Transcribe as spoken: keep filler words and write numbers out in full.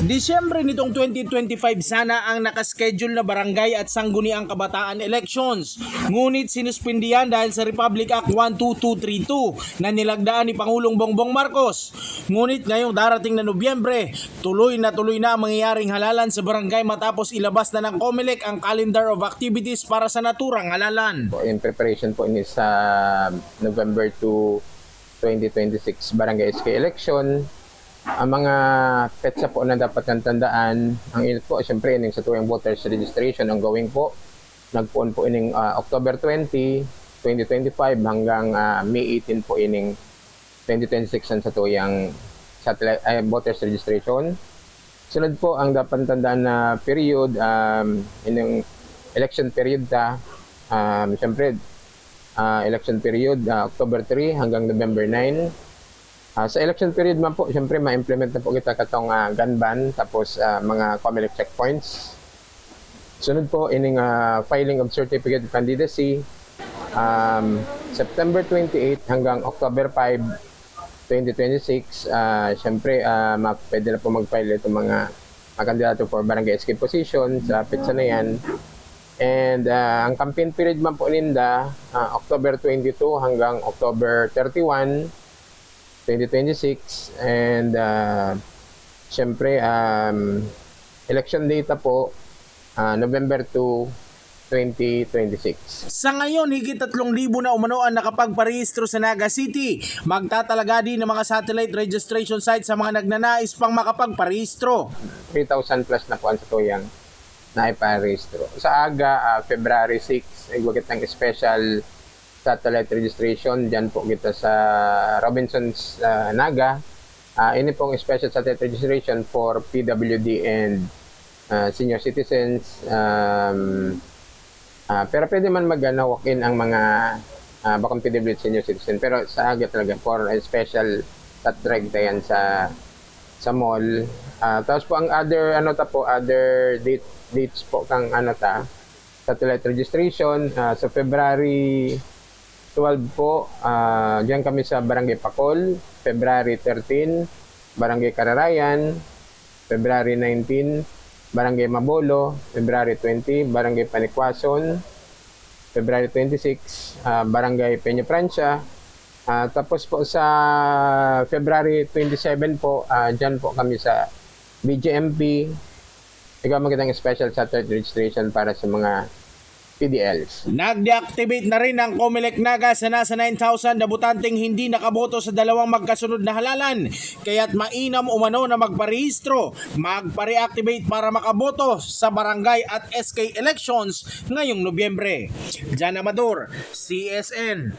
Disyembre nitong twenty twenty-five sana ang nakaschedule na barangay at sangguniang kabataan elections. Ngunit sinuspindihan dahil sa Republic Act one two two three two na nilagdaan ni Pangulong Bongbong Marcos. Ngunit ngayong darating na Nobyembre, tuloy na tuloy na ang mangyayaring halalan sa barangay matapos ilabas na ng Comelec ang calendar of activities para sa naturang halalan. In preparation po ini sa November two, twenty twenty-six barangay S K election. Ang mga petsa po na dapat nang tandaan, ang init po, siyempre, ining sa tuwing voters registration, ongoing po. Nagpoon po ining ah, October twenty, twenty twenty-five hanggang ah, May eighteen po ining twenty twenty-six ang sa tuyang satellite, ay, voters registration. Sunod po, ang dapat tandaan na period, um, ining election period ta, um, siyempre, ah, election period, ah, October three hanggang November nine. Ah, sa election period man po, siyempre, ma-implement na po kita katong ah, gun ban, tapos ah, mga Comelec checkpoints. Sunod po, ining ah, filing of certificate of candidacy, um, September twenty-eight hanggang October five, twenty twenty-six. Ah, siyempre, ah, ma- pwede na po mag-file itong mga, mga kandidato for barangay S K position sa petsa na yan. And ah, ang campaign period man po ninda, ah, October twenty-two hanggang October thirty-one, twenty twenty-six. And ah, siyempre, um, election data po, ah, November two, twenty twenty-six. Sa ngayon, higit tatlong libo na umano ang nakapagparehistro sa Naga City. Magtatalaga din ng mga satellite registration site sa mga nagnanais pang makapagparehistro. Three thousand plus na po ang satuyang naiparehistro. Sa aga, ah, February six, igwa kitang special satellite registration dyan po kita sa Robinsons, ah, Naga. Ah, ini pong special satellite registration for P W D and ah, senior citizens. Um, ah, pero pwede man mag ano, walk-in ang mga ah, bakong P W D senior citizen. Pero sa aga talaga for a special tat drive ta yan sa sa mall. Ah, tapos po ang other ano ta po, other date, dates po kang ano ta, satellite registration ah, sa February twelve po, ah, diyan kami sa Barangay Pacol, February thirteen, Barangay Kararayan, February nineteen, Barangay Mabolo, February twenty, Barangay Panikwason, February twenty-six, ah, Barangay Peña Francia. Ah, tapos po sa February twenty-seven po, ah, dyan po kami sa B J M P. Igwa man kitang special satellite registration para sa mga P D Ls. Nag-deactivate na rin ang Comelec Naga sa nasa nine thousand na botanteng hindi nakaboto sa dalawang magkasunod na halalan. Kaya't mainam umano na magparehistro, magpa-reactivate para makaboto sa barangay at S K elections ngayong Nobyembre. Jan Amador, C S N.